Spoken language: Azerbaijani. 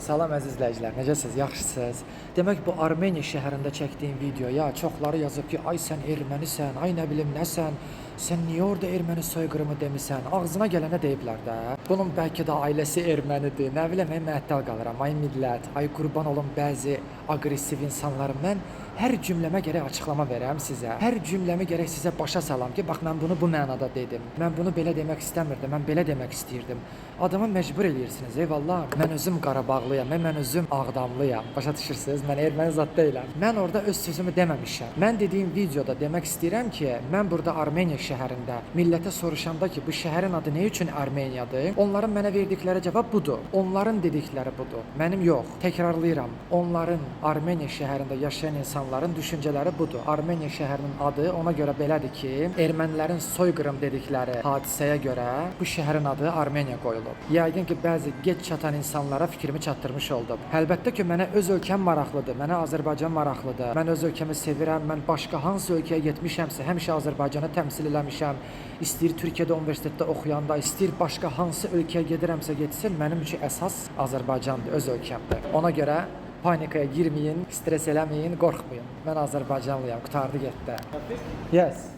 Salam əziz izləyicilər, necəsiz? Yaxşısınız? Demək bu Armeniya şəhərində çəkdiyim videoya çoxları yazıb ki, ay sən ermənisən, ay nə bilim nəsən, sən niyə orada erməni soyqırımı demisən? Ağzına gələnə deyiblər də. Bunun bəlkə də ailəsi ermənidir. Nə bilim, mən məəttəl qalıram. Ay millət, ay qurban olum bəzi aqressiv insanların. Mən hər cümləmə gərək açıqlama verəm sizə. Hər cümləmi gərək sizə başa salam ki, bax mən bunu bu mənada dedim. Mən bunu belə demək istəmirdim, mən belə demək istəyirdim. Adamı məcbur eləyirsiniz, eyvallah. Mən özüm Qarabağlıyam, mən özüm Ağdamlıyam. Başa düşürsünüz? Mən erməni zad deyiləm. Mən orada öz sözümü deməmişəm. Mən dediyim videoda demək istəyirəm ki, mən burada Armeniya şəhərində millətə soruşanda ki, bu şəhərin adı nə üçün Armeniyadır? Onların mənə verdikləri cavab budur. Onların dedikləri budur. Mənim yox. Təkrarlayıram. Onların Armeniya şəhərində yaşayan insanların düşüncələri budur. Armeniya şəhərinin adı ona görə belədir ki, ermənilərin soyqırım dedikləri hadisəyə görə bu şəhərin adı Armeniya qoyulub. Yəqin ki, bəzi gec çatan insanlara fikrimi çatdırmış oldum. Əlbəttə ki, mənə öz ölkəm maraqlıdır, mənə Azərbaycan maraqlıdır. Mən öz ölkəmi sevirəm. Mən başqa hansı ölkəyə getmişəmsə, həmişə Azərbaycanı təmsil eləmişəm. İstəyir Türkiyədə universitetdə oxuyanda, istəyir başqa hansı ölkəyə gedirəmsə getsin, mənim üçün əsas Azərbaycandır, öz ölkəmdir. Ona görə panikaya girməyin, stres eləməyin, qorxmayın. Mən Azərbaycanlıyam, qurtardı getdi. Yes.